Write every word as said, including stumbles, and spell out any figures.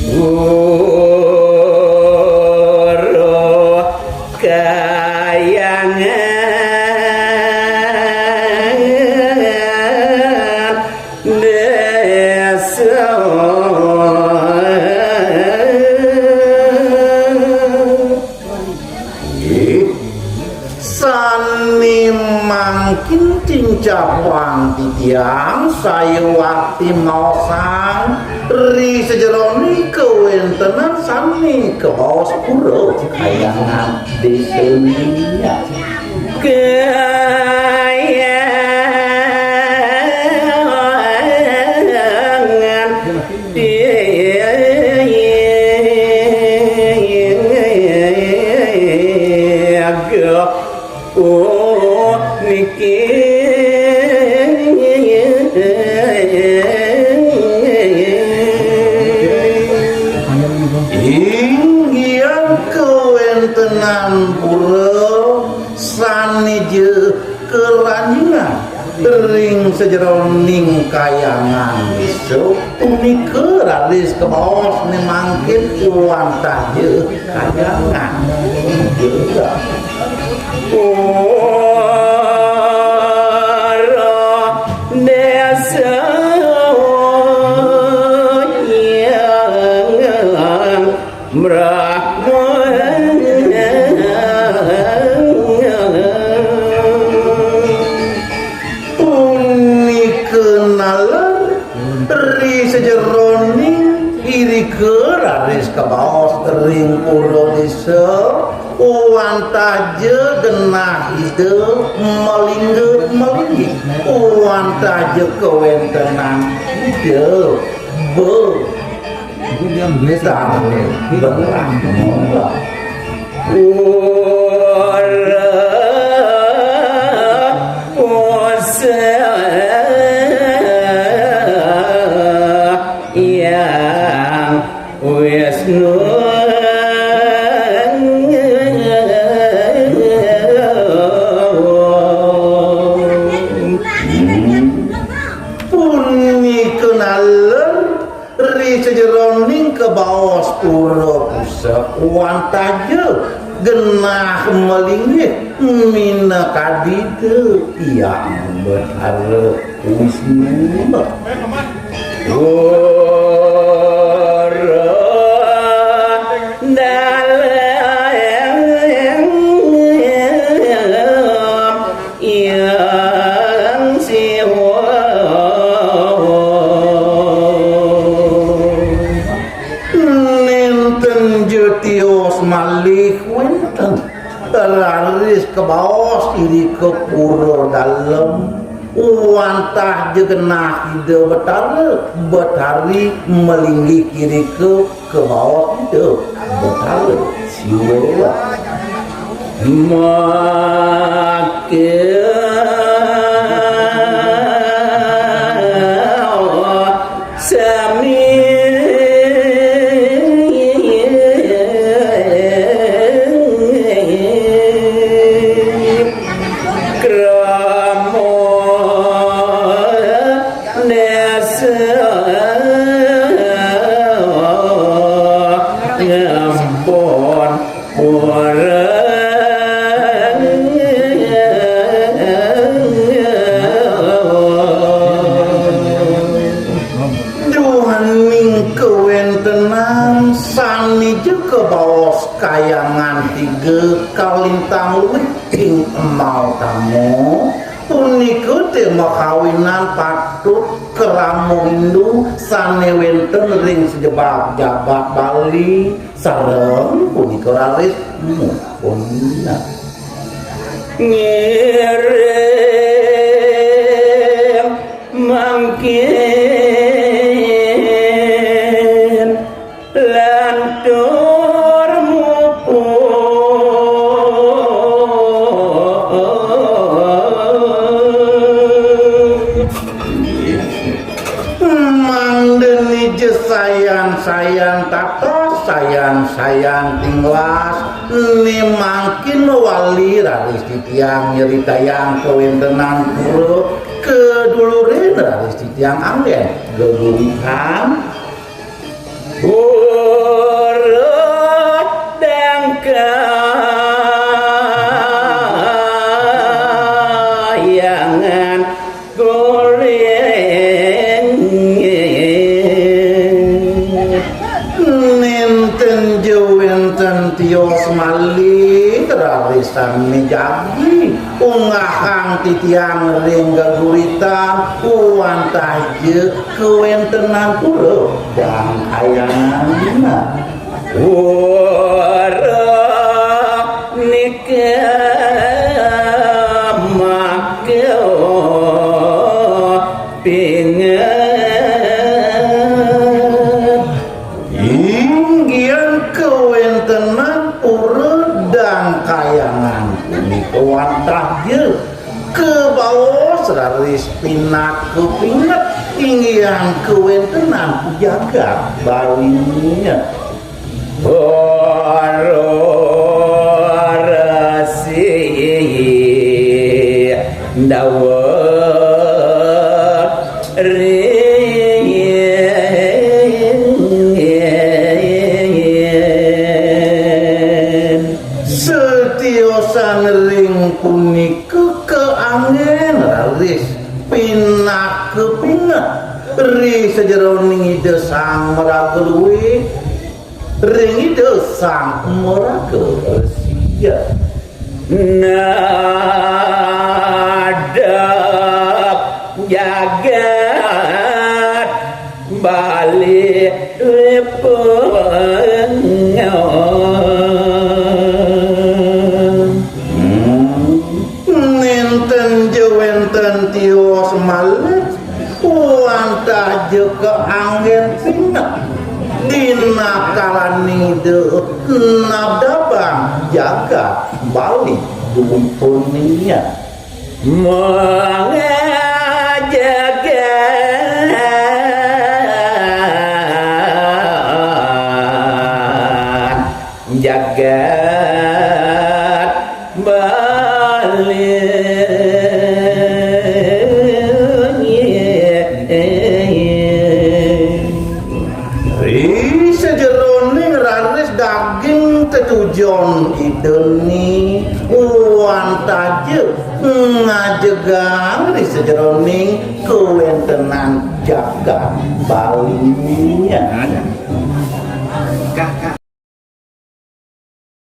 Pura Kahyangan Désa. Sané mangkin tincapang titiang sayuwakti maosang ri sajeroning kawéntenan sané kabaos Pura Kahyangan Désa. Kahyangan Désa. Oh, niki. Inggih kawéntenan pura sané ja karanjingan ring sajeroning kahyangan désa punika raris kabaos né mangkin wantah ja kahyangan. Pura Désa Hyang Brahma. Punika naler ri sajeroning irika raris kabaos ring pura désa, wantah ja genah Ida malingga malinggih, wantah ja kawéntenan Ida be Ora pusa Hyang Wisnu. Punika naler ri sajeroning kabaos pura pusek, wantah ja genah malinggih minakadi Ida Hyang Betara Wisnu. Pura Dalem Hyang Siwa. Nénten ja tios malih wénten raris kabaos irika pura dalem, wantah ja genah Ida Betara Betari malinggih irika kabaos Ida Betara Siwa. Maka sami krama nesa ngampun pura. Duaning kawéntenan sané ja kabaos kahyangan tiga kalintang luih ing mautama, punika té makawinan patut krama Hindu sané wénten ring sajebag jagat Bali sareng punika raris mupun. Ngiring mangkin lantur mupun. Mangda nija sayan-sayan tata, sayan-sayan tinglas, né mangkin wali raris titiang nyeritayang kawéntenan pura kadulurin raris titiang anggén geguritan. Sami jagi unggahang titiang ring geguritan, wantah ja kawéntenan pura Dangkayangan. Pura nika maka pinget. Inggihan kawéntenan pura Dangkayangan punika wantah ja kabaos raris pinaka pinget inggihan kawéntenan jagat Baliné. Para Resi dawuh ring. Satiosan ring punika kaanggén raris pinaka pinget ri sajeroning Ida Sang Maraga Luih, ring Ida Sang Maraga Resi. Nadep jagat Bali wipung. Hmm. Nénten ja wénten tios malih, wantah ja kaanggén pinget. Dina kalaning Ida nabdabang jagat Bali duwipun nya. Mangga jagat jagat Bali. Ri sajeroning raris daging tetujon Ida ni, wantah ja ngajegang ri sajeroning kawéntenan jagat Bali.